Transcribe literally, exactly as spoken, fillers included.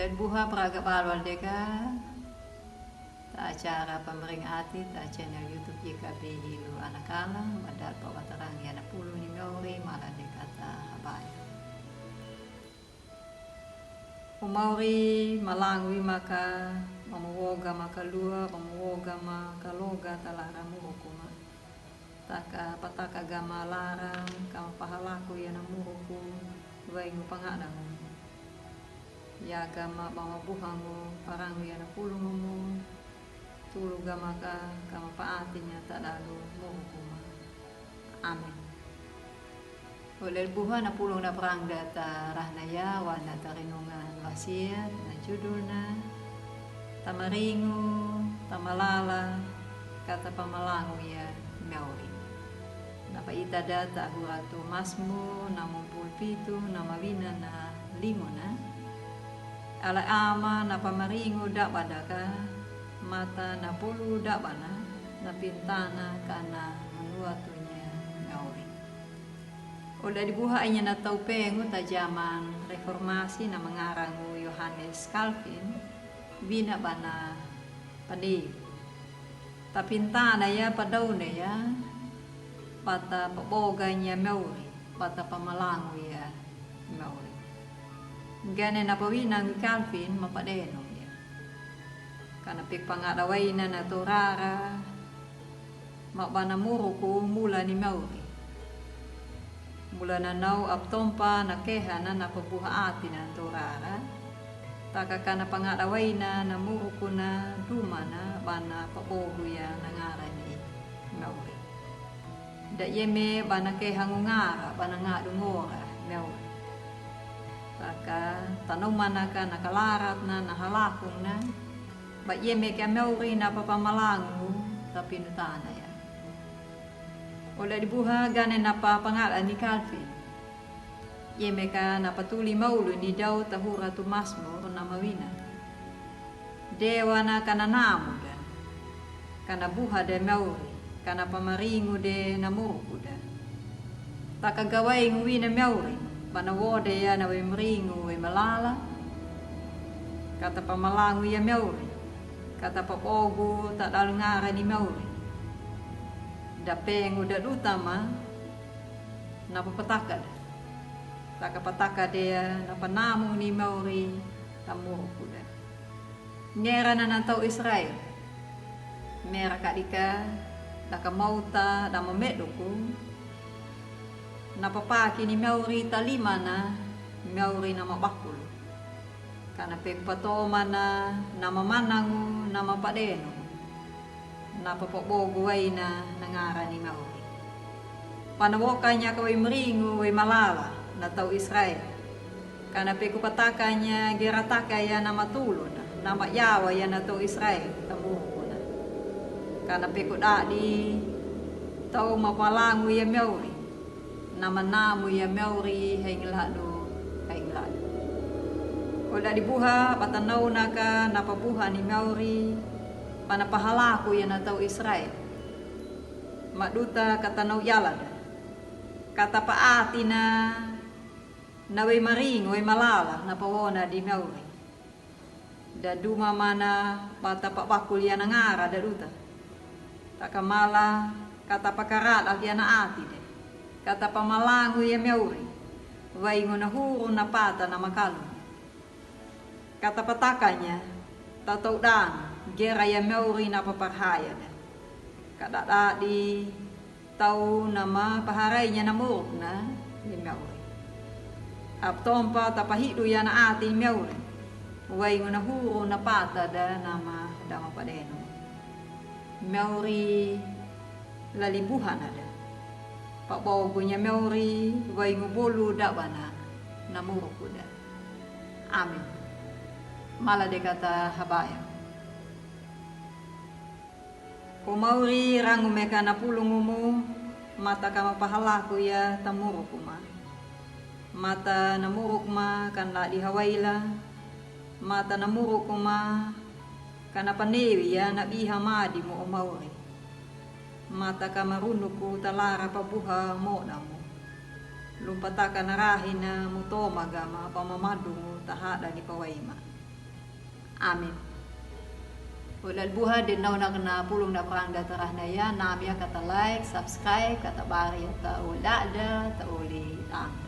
Buha praga balwal deka ta acara Pambaring Ati ta channel YouTube Y K B Hilo Anakala, mada pa watarangi ana pulung ni Mauri, mala deka ta habaya. O Mauri, malangu i maka, ba mo woga ma kalua, ba mo woga ma kaloga ta lara muruku ma. Taka pataka gama lara, kama pahalaku i ana muruku, waingu pangadanu. Ya gama ba mo buhangu, parangu i ana pulungumu, tulu gama ka, kama paati nya ta dalu muruku ma. Amen. Ole buha na pulung na prang da ta rahnaya, wana ta renungan wasiat, na judulna, Ta maringu, ta malala, ka ta pamalangu ya Mauri. Na paita da ta hura tu Masmu, na mumpul pitu, na mawina na limuna. Ala ama na pamaringu daba daka, mata na polu daba na, na pintana ka na manuatu nya Mauri. Ole di buha inya na tau pengu ta jaman reformasi na mangarangu Yohanes Calvin, wina bana pani. Ta pintana ya, padauna ya, ba ta paboga nya Mauri, ba ta pamalangu ya Mauri. Gane na pawina ngi Calvin ma padenu ya. Kana pek pangada waina na torara, ma bana muruku mula ni Mauri. Mula na nau aptompa na keha na na pabuha ati na torara. Taka kana pangada waina na muruku na duma na bana pabogu ya na ngara ni Mauri. Da yeme bana keha ngungara bana ngadu ngora Mauri. Taka tanau mana ka na kalarat na na halakung na. Ba yeme ka Mauri na papamalangu ta pinutana ya. Ole di buha gane na papangada ni Calvin. Yeme ka na patuli maulu ni dau ta hura tu Masmu na mawina. Dewa na kana namu da. Kana buha de Mauri, kana pamaringu de na muruku da. Taka gawaingu wina Mauri, bana wode ya na we mringu we malala. Ka ta pamalangu ya Mauri, ka ta pabogu ta dalu ngara ni Mauri. Da pengu da duta ma, na papataka da. Taka pataka de ya na panamu ni Mauri ta muruku da. Ngera na na tau Israel. Mera kadika, daka mauta, da mameduku. Na papaki ni Mauri ta lima na, Mauri na mabakulu. Kana pek patoma na, na mamanangu, na mapadenu. Na papabogu waina na ngara ni Mauri. Pana woka nya ka we mringu we malala na tau Israel. Kana pek pataka nya gera taka ya na matulu na, na mayawa ya na tau Israel ta muruku na. Kana pek dadi tau mapalangu ya Mauri. Na manamu ya Mauri haingladu, haingladu. Ole di buha, ba tanau na ka na pabuha ni Mauri, pana pahalaku ya na tau Israel. Maduta ka tanau yala da. Ka ta paati na, na we maringu we malala na pawona di Mauri. Da duma mana ba ta pabakul ya na ngara da duta. Taka mala ka ta pakarada ya na ati de. Ka ta pamalangu ya Mauri. Waingu na huru na pata na makalu. Ka ta pataka nya, ta tau dan, gera ya Mauri na paparhaya da. Ka da dadi, tau na mapaharai nya na muruk na, ni Mauri. Aptompa ta pahidu ya na ati Mauri. Waingu na huru na pata da na ma, da mapadenu. Mauri lali buha na da. Pabogu nya Mauri, waingu bolu daba na, na muruku da. Amen. Mala deka ta habaya. O Mauri rangu meka na pulungumu, mata ka mapahalaku ya ta muruku ma. Mata na muruku ma ka na di hawaila, mata na muruku ma ka na panewi ya na biha madimu o Mauri. Mata ka marunuku ta lara pabuha modamu. Lumpataka na rahina mutoma gama pamamadungu ta hada ni pawaima. Amin. Olal buha de naw na kena pulung na prang da terah naya, nam ya kata like, subscribe, kata bari ya ta olal da ta oli tam.